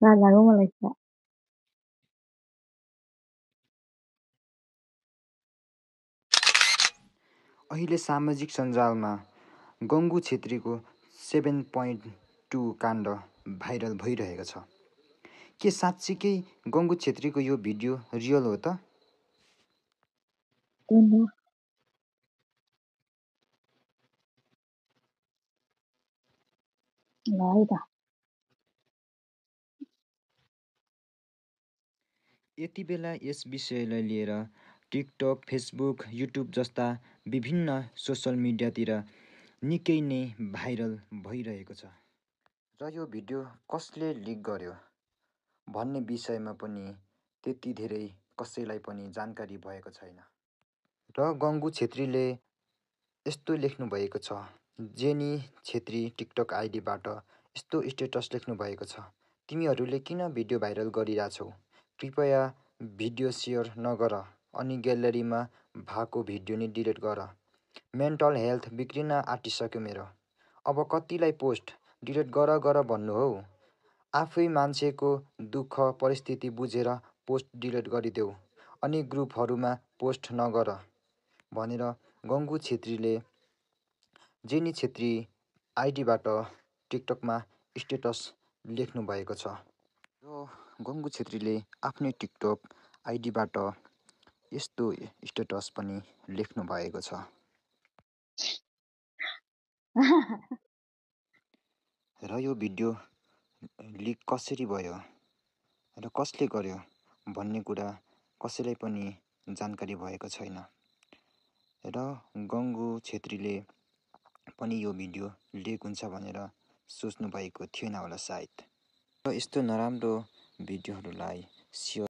राजाको मलाई थाहा। अहिले सामाजिक सञ्जालमा गङ्गु छेत्रीको 7.2 काण्ड भाइरल भइरहेको छ। के साँच्चीकै गङ्गु छेत्रीको यो भिडियो रियल हो त? कुन हो? ल है त। यति बेला यस विषयलाई लिएर टिकटक, फेसबुक, युट्युब जस्ता विभिन्न सोसल मिडियातिर निकै नै भाइरल भइरहेको छ। र यो भिडियो कसले लिक गर्यो भन्ने विषयमा पनि त्यति धेरै कसैलाई पनि जानकारी भएको छैन। र गङ्गु छेत्रीले यस्तो लेख्नु भएको छ, जेनी छेत्री टिकटक आइडीबाट यस्तो स्टेटस लेख्नु भएको छ, तिमीहरूले किन भिडियो भाइरल गरिरहेछौ? कृपया भिडियो सेयर नगर अनि ग्यालेरीमा भएको भिडियो नै डिलिट गर। मेन्टल हेल्थ बिग्रिन आँटिसक्यो मेरो। अब कतिलाई पोस्ट डिलिट गर भन्नु हौ? आफै मान्छेको दुःख परिस्थिति बुझेर पोस्ट डिलिट गरिदेऊ अनि ग्रुपहरूमा पोस्ट नगर भनेर गङ्गु छेत्रीले जेनी छेत्री आइडीबाट टिकटकमा स्टेटस लेख्नु भएको छ। र गङ्गु छेत्रीले आफ्नै टिकटक आइडीबाट यस्तो स्टेटस पनि लेख्नु भएको छ। र यो भिडियो लिक कसरी भयो र कसले गर्यो भन्ने कुरा कसैलाई पनि जानकारी भएको छैन। र गङ्गु छेत्रीले पनि यो भिडियो लिक हुन्छ भनेर सोच्नु भएको थिएन होला सायद। र यस्तो नराम्रो भिडियोहरूलाई सेयर